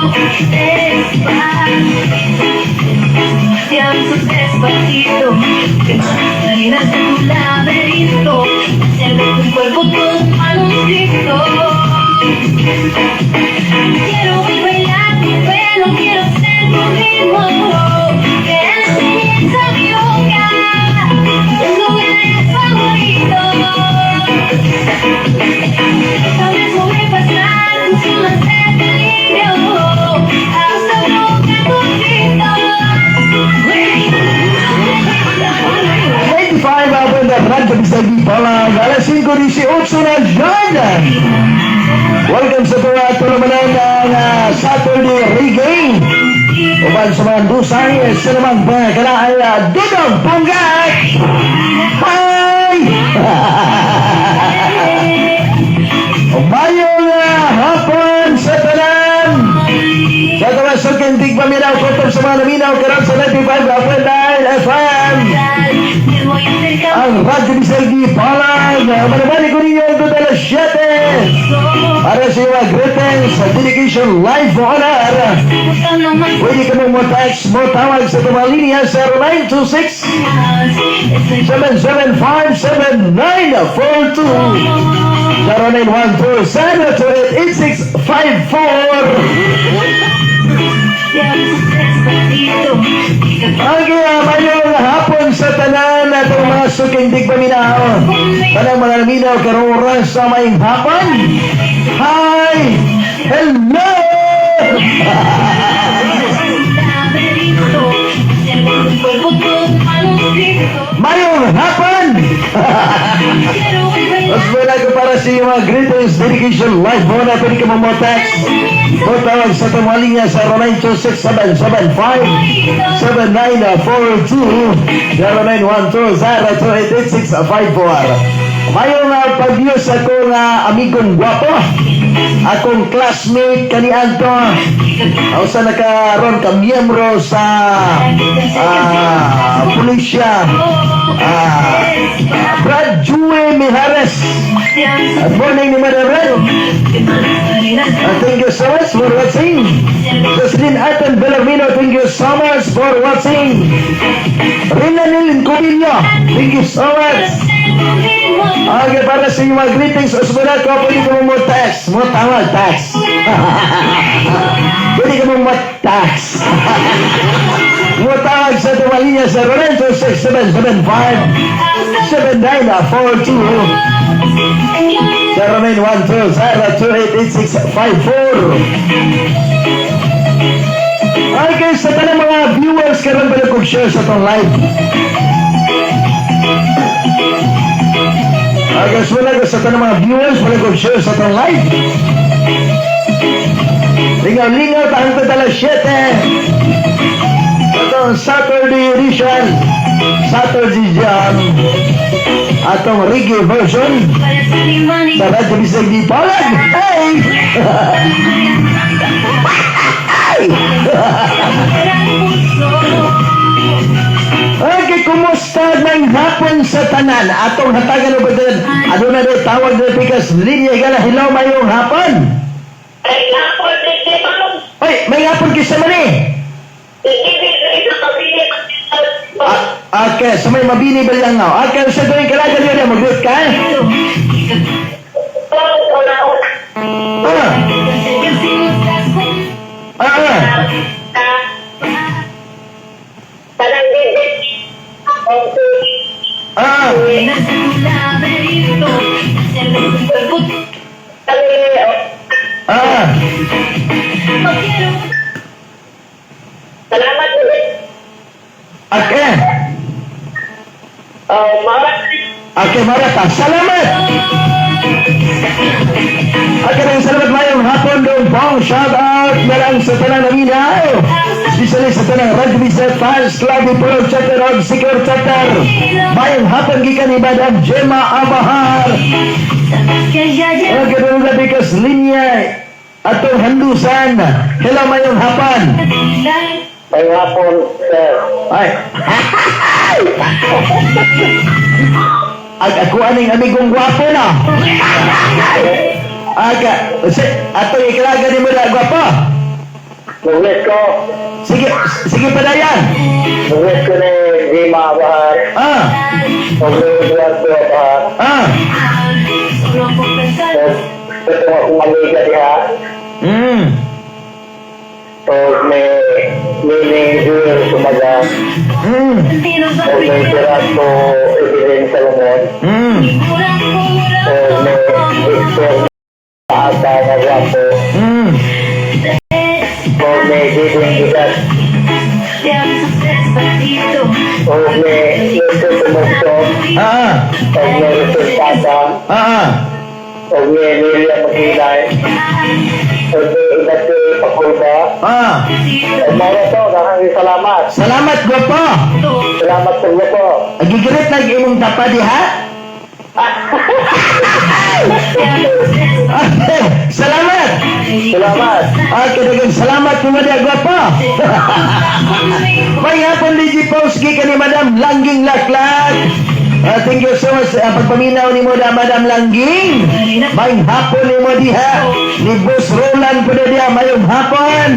Despacito, te aviso despacito, que imaginas en tu laberinto, hacer de tu cuerpo todo un manuscrito. Quiero oír bailar tu pelo, quiero ser tu ritmo, que enseñes a mi boca tus lugares favoritos. Déjame sobrepasar tus zonas de peligro, hasta provocar tus gritos. 95 up the Radyo Bisaya Gipalag, alas 5:18 na dyan. Welcome sa tuwa tulumanan ng Saturday Reggae. Uban sa mga dusay sa namang kana ay Dudong Punggak. Hi! Mayong hapon sa tanan. Sa tanan sa kintig paminaw, kutob sa mga naminaw karon sa 95.9 FM. Me voy acercando. Ang Radyo Bisaya Gipalag. Manamani ko ninyo ang total 7. Para sa iyong greetings sa dedication live on air. Buscando más. Pwede ka mo text mo tawag sa itong mga linya 0926 Estoy 775 7942, 0912 728 8654. Te aviso despacito. Okay, mayong hapon sa tanan atong mga suking tigpaminaw. Tanang mga naminaw karong oras sa mayong hapon. Hi! Hello! Laberinto, hacer de tu cuerpo todo un manuscrito. Mayong hapon! Quiero oír bailar. Mas wala ko para sa iyong mga greetings, dedication, live mo na pwede ka mo text. O tawag sa itong mga linya sa 0926-775 7942, 0912-028-8654. Mayong pag-view sa akong amigong gwapo, akong classmate kaniadto. Ako sa nakaroon ka miyembro sa pulisya. Brad Jue Mijares. Good morning ni Madam Red. Thank you so much for watching. Jocelyn Atan Bellarmino, thank you so much for watching. Rinanil Cubilla, thank you so much. Okay, para sa inyong mga greetings, usmuna ko, pwede ka mo text. Mo tawag, text. Pwede ka mo text. Mo tawag sa itong linya sa 0926-775 7942, 0912-028-8654. Okay, sa tanang mga viewers karon pa kog share sa atong live. Okay, so wala ko sa tanang mga viewers, wala kog share sa atong live. Lingaw-lingaw, hangtod alas 7. Atong Saturday edition, Saturday Jam, atong reggae version sa Radyo Bisaya Gipalag. Hey! Ay! Okay, kumusta ng hapon sa tanan? Atong hatagan og din. Ano na din tawag na pikas linya gala. Hello, mayong hapon. Oy, may hapon kisa man eh. Ah, okay, sa may Mabini Baliangao. Okay, sa doon kalagan yun, mag ka? Ah, ah, ah. Ah, ah. Salamat ulit. Okay. Oh, maraming Okay, Marata. Salamat! Okay, rin salamat mayong hapon doon pong shout out na lang sa tanang naminaw. Especially sa tanang Radyo Bisaya fans club, Pro Chapter of Secure Chapter. Mayong hapon gikan ni Madam Gemma Abahar. Okay, doon na because linya atong handusan. Hello, mayong hapon. May hapon, sir. Ay. Ag ako aning amigong gwapo na. Aga, si, ato ikalaga ni mo na gwapo. Muglit ko. Sige, sige padayan. Muglit ko ni Dima Abahar. O ni Eduardo Abahar. Solo por pensar O ito akong amiga diha. O ni Nini Jewel Sumaga. En ti nos O ni Gerardo Evelyn Salomon. O ni Victor Ata na Guapo. O ni Diding Bigat. Te aviso despacito. O ni Lito Tumugtog. O ni Resultata. O ni Emilia Magilay. O ni Inate Pakulba. O mga to, daghang salamat. Salamat, Gwapo. Salamat sa inyo po. Gigirit na imong tapa diha. Okay, salamat. Salamat. Okay, daghang salamat kuma diha, Gwapo. May hapon DJ Post gikan ni Madam Langging Laklak. Thank you so much sa pagpaminaw ni mo da, Madam Langging. May hapon ni mo diha. Ni Boss Roland po na diha mayong hapon.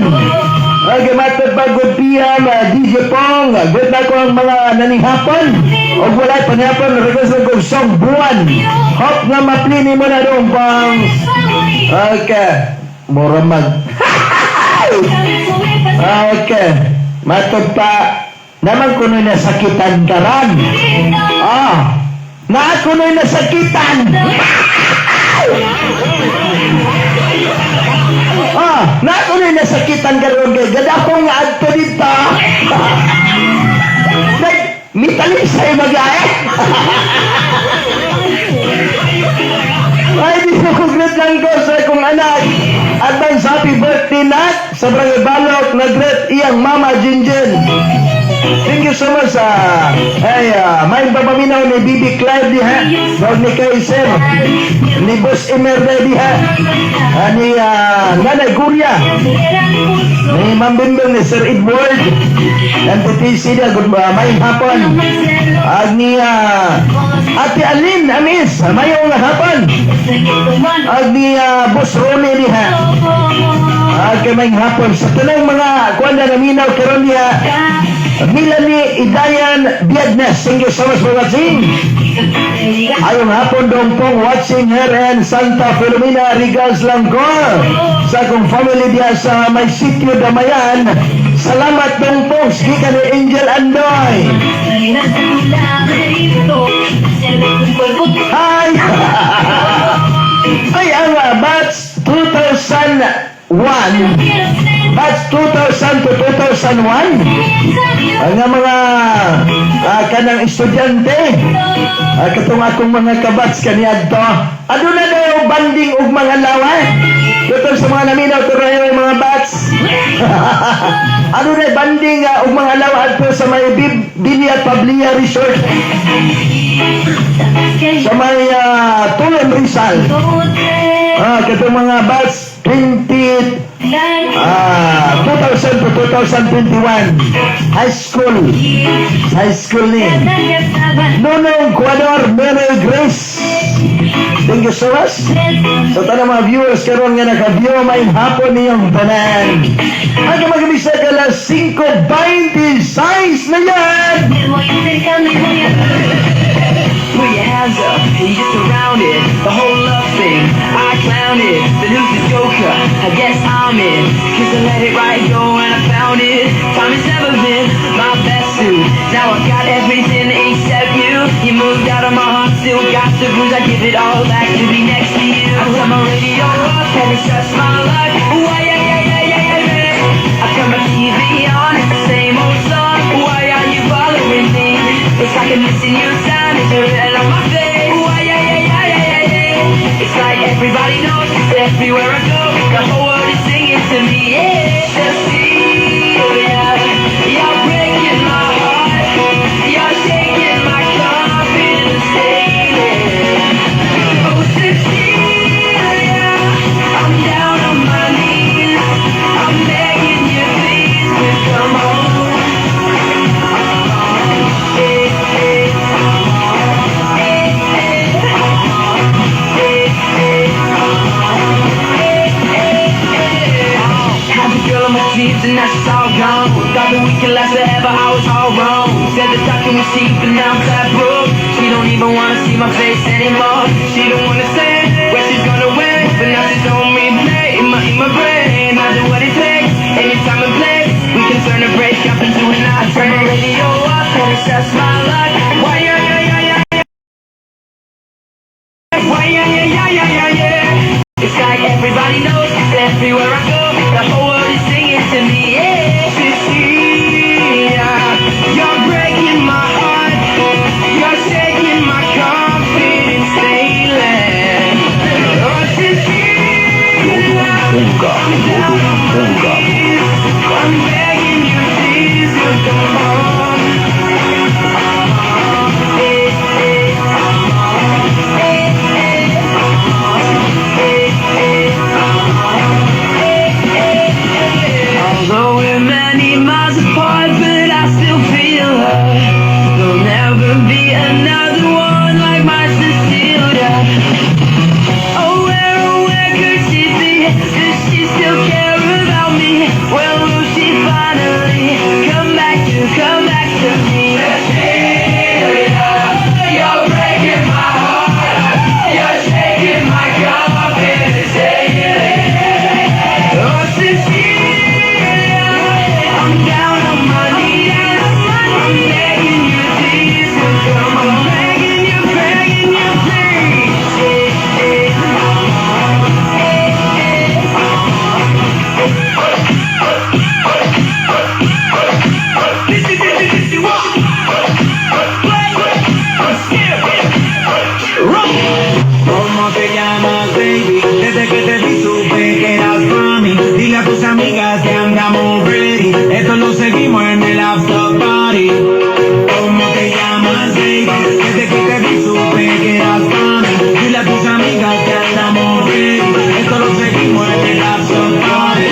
Okay, matod pa, good PM, DJ Pong. Good na ko ang mga nanihapon. Og wala panihapon, request na kong song "Buwan". Hope nga ma-play ni mo na doon, Pong. Okay. Mura mag. Okay. Matod pa, naman kuno'y nasakitan karan. Na kuno'y nasakitan. Na kuno'y nasakitan karon kay gadakong nga adto dito. Nag mitalisay magae. Ay, di ko greet lang ko sa akong anak. Advance happy birthday na sa Barangay Balok, nag-greet iyang mama Jinjin. Thank you so much sa ay may papaminaw ni Bibi Clive diha, Lord ni Kaiser, ni Boss Emerda diha, ni Nanay Guria, ni Ma'am Bimbing, ni Sir Edward, ng TTC diha, good may hapon. Ag ni Ate Aline Amis, mayong hapon. Ag ni Boss Ronnie diha. Ag kay may hapon sa tanang mga kuan na naminaw karon diha. Melanie Idayan Biadnes, thank you so much for watching. Ayong hapon dong pong, watching here in Santa Filomena, regards lang ko sa akong family diha sa may sitio Damayan. Salamat dong pong, gikan ni Angel Andoy. Hi! Ay, ang batch 2001, batch 2000 to 2001, ang nga mga kanang estudyante, katong akong mga ka-batch kaniadto, aduna daw banding og mga lawa. Katong sa mga naminaw turay mga batch. Aduna banding og mga lawa adto sa may Bilya Pablia Resort sa may Tulon, Rizal. Katong mga batch 20 2000 to 2021 high school. High school ni Nunong Cuador, Mary Grace. Thank you so much. Sa tanang mga viewers karon nga naka-view, may hapon niyong tanan. Ang magabisa ka alas 5:26 na yan! Put your hands up, you just surrounded the whole love thing. I clowned it. Then who's the joker? I guess I'm in. 'Cause I let it right go and I found it. Time has never been my best suit. Now I got everything except you. You moved out of my heart, still got the bruise. I give it all back to be next to you. I turn my radio up and it's just my luck. Why, yeah. I turn my TV on, it's the same old song. Why are you following me? It's like I'm missing you sign, it's written on my face. Why, yeah. It's like everybody knows, it's everywhere I go. The whole world is singing to me, yeah. Cecilia, you're breaking my heart. You're shaking my confidence daily. Oh, Cecilia, I'm down on my knees. I'm begging you, please, to come home. Eh, eh, eh, eh, eh, eh, eh, eh. Had the girl All of my dreams and now she's all gone. Thought that we could last forever, I was all wrong. Said the talking was cheap and now I'm flat broke. She don't even wanna see my face anymore. She don't understand where she's gonna win. But now she's on replay in my brain. I do what it takes, anytime and place. We can turn a break up into an I turn the radio up and it's just my luck. Why, yeah? Why, yeah. It's like everybody knows everywhere I go, the whole world is singing to me, yeah. Cecilia, you're breaking my heart. You're shaking my confidence daily. Oh, Cecilia, Unga, Unga. I'm begging you, please, to come on. Eh, eh, eh, eh, eh, eh, eh. Although we're many miles apart, but I still feel her. There'll never be another one like my Cecilia. Oh, where could she be? Does she still care about me? When will she finally come back to me? Cecilia, you're breaking my heart. You're shaking my confidence daily. Oh, Cecilia, I'm down on my knees. I'm begging you, please, to come. I'm begging you, please. Eh, eh, eh, eh. This is what? Play, skip, roll. ¿Cómo te llamas, baby? Desde que te vi supe que eras pa' mí. Dile a tus amigas que andamos ready. Esto lo seguimos en el after party. ¿Cómo te llamas, baby? Desde que te vi supe que eras pa' mí. Dile a tus amigas que andamos ready. Esto lo seguimos en el after party.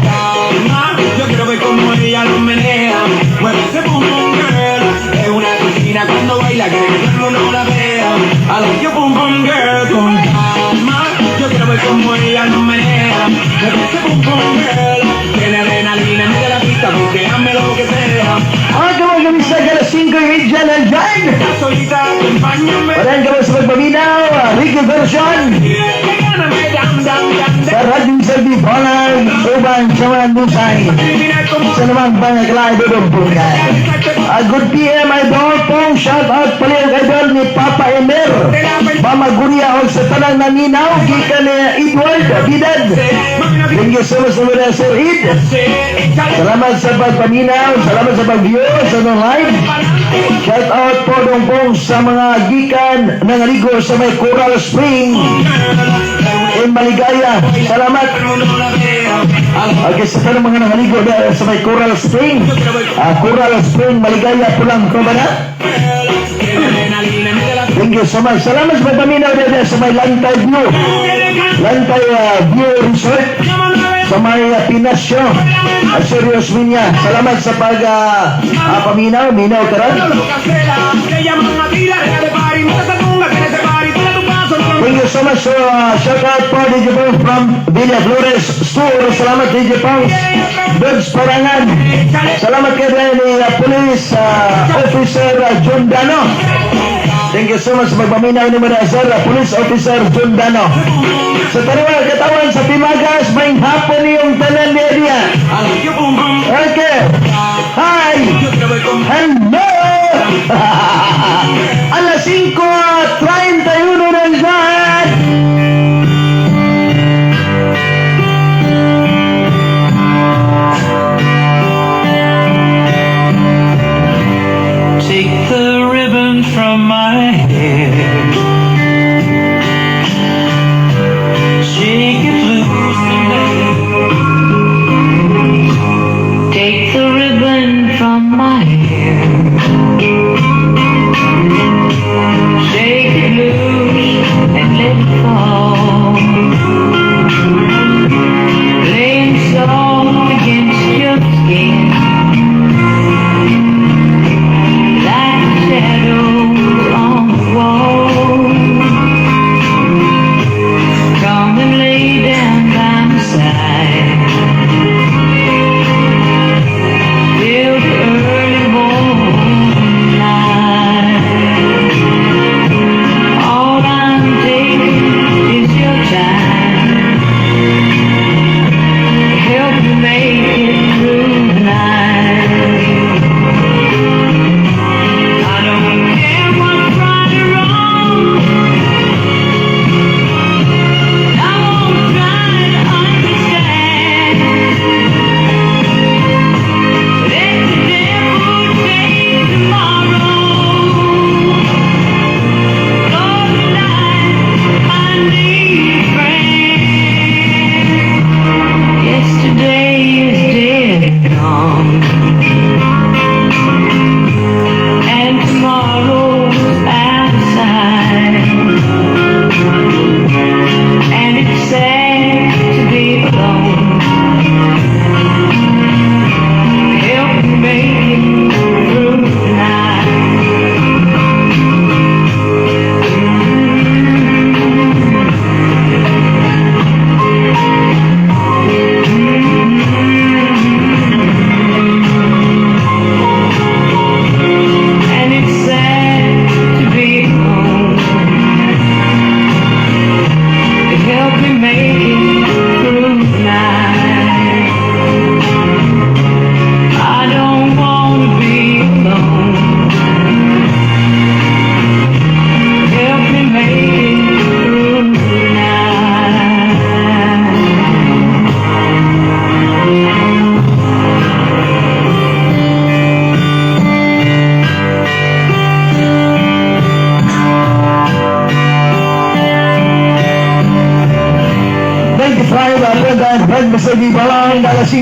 Calma, yo quiero ver cómo ella lo menea. Mueve ese pum pum girl. Es una cocina cuando baila, quiere que todo el mundo la vea. I like your pum pum girl con calma. Yo quiero ver cómo ella lo menea. Mueve ese pum pum girl. Tiene adrenalina en medio de la pista, porque hazme lo que sea. Ang mga gamisa alas 5:30 na dyan. Solita, acompáñame. Parang kami sa pagpaminaw, Ricky version. Que gana me dam dam dam. Sa Radyo Salvi Bolang, uban sa mga Nusay. Sa naman pangaklay dudumpungan. A good PM, Idol Pong, shout out pala Idol ni Papa Emer. Mama Guria og sa tanang naminaw, gikan ni Edward Bidad. Thank you so much sa Sir Ed. Salamat sa pagpaminaw, salamat sa pag-view sa atong live. Shout out po dong pong sa mga gikan nangaligo sa may Coral Spring in Maligaya. Salamat. Okay, sa tanang mga nangaligo na sa may Coral Spring. Coral Spring, Maligaya, pulang ko ba na? Thank you so much. Salamat sa pagpaminaw dito sa may Lantay View. Lantay View Resort sa may Pinasyo. Serious Minya. Salamat sa pag paminaw. Minaw karon. Thank you so much. So, shout out po DJ Pong from Villa Flores Store. Salamat, DJ Pong. Birds Parangan. Salamat kay ni Police Officer John Dano. Thank you so much sa pagpaminaw ni Mga Sir, Police Officer John Dano. Sa tarawa, katawan sa Pimagas, may hapon niyong tanan niya niya. Okay. Hi! Hello! Alas 5:31 ng dyan! Take the ribbon from my hair. Shake it loose and let it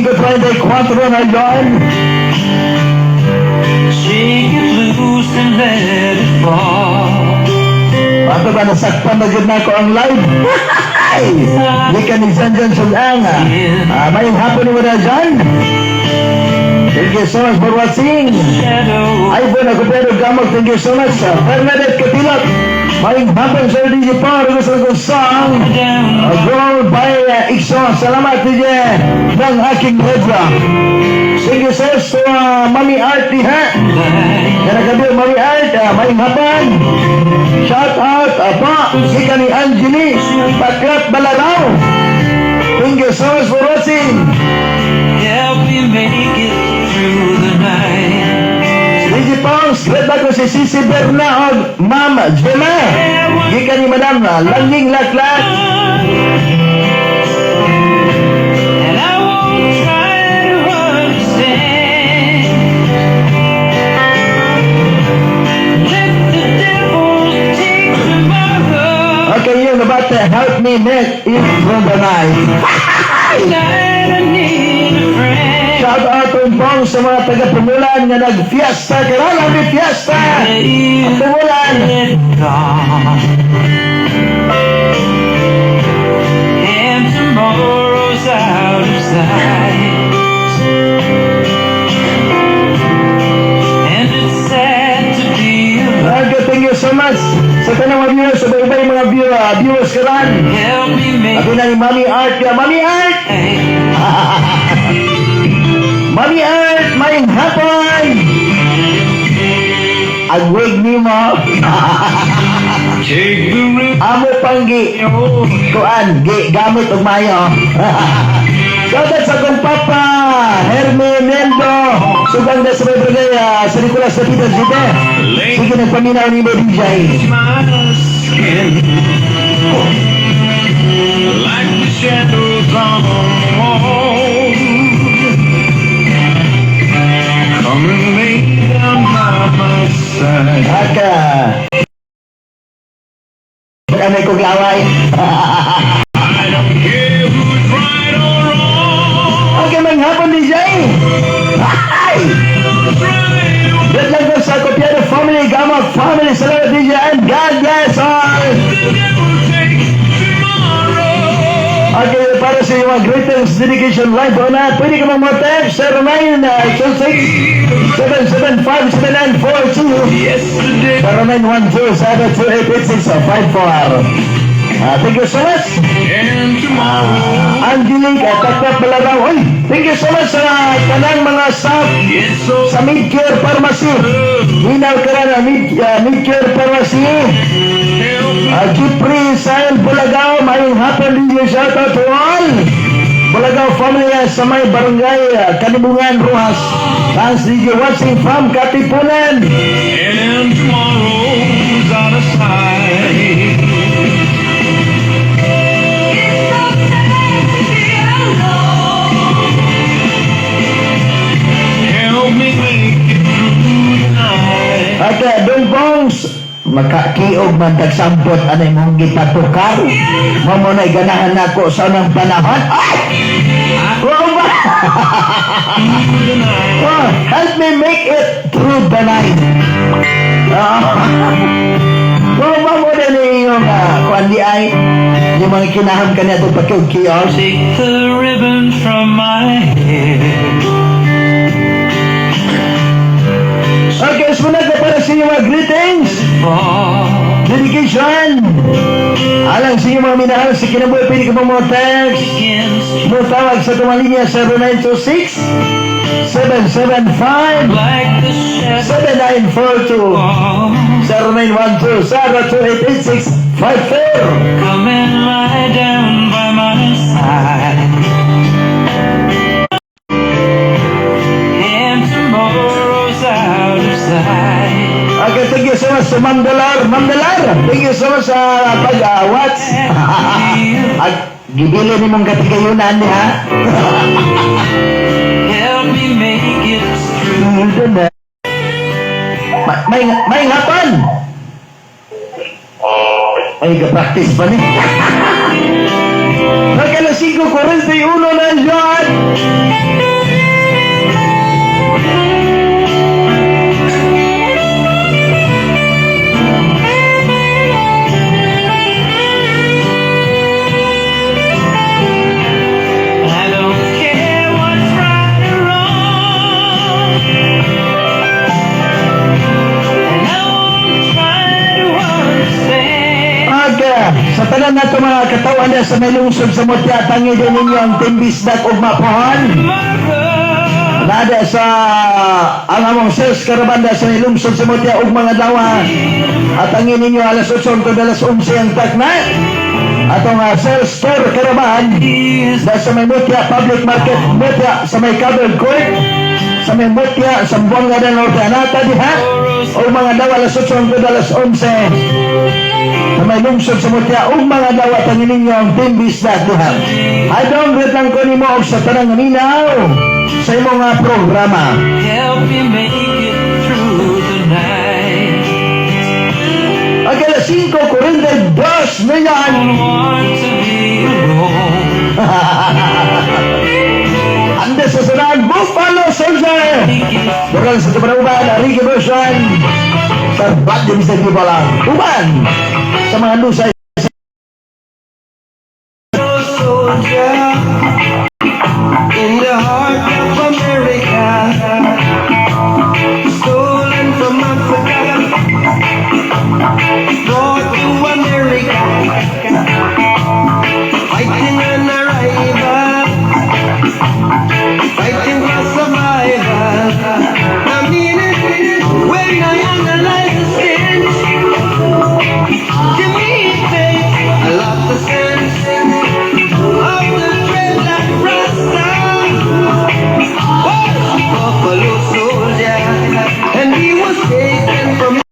5:34 na yon. Shake it loose and let it fall. Pato ba nasakpan na jud nako ang live? Ay! Di ka ni Jan Jan Sugang. Ah, may hapon mo na dyan. Thank you so much for watching. Shadow. Ivan Agupero Gamot, thank you so much. Bernadette Katilot, may hapon, Sir DJ Power. Gusto ko song. Down. Girl by IXO. Salamat, DJ, ng aking ledra. Thank you, sir, sa Mami Art diha. Kanagabi, Mami Art, may hapon. Shout out, pa, si kani Angeli, Paklat Balaraw. Thank you so much for watching. Help me make it through the night. DJ Pongs, greet ko si Sisi Berna og Ma'am Gemma. Gikan ni Madam Langing Laklak. And I won't try to understand. Let the devil take tomorrow. Okay, yun, about to help me make it through the night. Tonight I need a friend. Shout out to Pong sa mga taga-Pumulan nga nag-fiesta. Karon ang may fiesta. Ang Pumulan. It gone. And tomorrow's out of sight. And it's sad to be alone. Okay, thank you so much. Sa tanang mga viewers, sa iba mga viewers karon. Help me make Abi na ni Mami Art. Ya, Mami Art! it. Mami Art, may hapon! Agwig ni mo. Take the river. Amo panggi. Kuan, gi, gamit og mayo. Shoutout sa akong papa, Hermenendo. Sugang na sa may barangay, sa Nicolas Napita Gide. Sige, nagpaminaw ni mo, DJ. My skin like the shadows on the wall. Come and lay down by my side. Aka. Ano kong laway? I don't care who's right or wrong. Okay, maghapon, DJ. Ay! Right or Good luck po sa Copiano family, Gamot family. Salamat, DJ, and God bless all. The devil take tomorrow. Okay, para sa iyong mga greetings, dedication live o na, pwede ka mo text 0926 775 7942. Yesterday 0912 728 8654. Thank you so much. And tomorrow. Angelique at Taktak Balaraw. Oy, thank you so much sa kanang mga staff It's so sa Midcare Pharmacy. Minaw ka na Midcare Pharmacy. Help me Jeffrey Sael Bulagaw, mayong hapon din, shout out to all. Bulagaw family sa may barangay Kanibungan, Roxas. Thanks, DJ, watching from Katipunan. And tomorrow's out of sight. It's so sad to be alone. Help me make it through the night. Okay, Don Bongs, makakiog man tagsampot anay mong gipatukar. Mo mo na'y ganahan nako sa unang panahon. Ay! Wow ba? Oh, help me make it through the night. Ah. Wow ba mo na yung kuan di ay yung mga kinaham ka niya itong pakiog-kiog? Take the ribbon from my hair. Okay, sumunod na para sa inyong mga greetings. Fall. Dedication. Alang sa inyong mga minahal sa kinabuhi, pwede ka mo text. Against Mo tawag sa tumang linya 0926 775 like the shadow 7942 fall. 0912 0288654. Come and lie down by my side. And tomorrow's out of sight. Okay, thank you so much sa Ma'am Dalar. Ma'am Dalar, thank you so much sa pag-watch. Ag, gibili ni mong katigayunan ha. Help me make it through. May hapon. Ay, ga-practice pa ni. Nagka 5:41 na dyan. ato mga katawan na sa may lungsod sa Mutya, tangi din ninyo ang Team Bisdak ug Mapuhan. Nada sa ang among sales caravan sa may lungsod sa Mutya ug mga dawa. At tangi ninyo alas 8 hangtod alas 11 ang takna. Atong sales store caravan da sa may Mutya Public Market, Mutya, sa may covered court sa may Mutya, sa Zamboanga del Norte. Anata diha o mga dawa alas 8 hangtod alas 11 sa may lungsod sa Mutya ug mga dawa, tangi ninyo ang Team Bisdak diha. Ay dong, greet lang ko nimo og sa tanang minaw sa imong programa. Help me make it through the night. Ang alas 5:42 na yan. Don't want to be alone. Ande sa sunan, Buffalo Soldier. Bukan sa tumaruban, Ricky version. Sa Radyo Mr. Lang. Uban sa mga nusay. Soldier in the heart.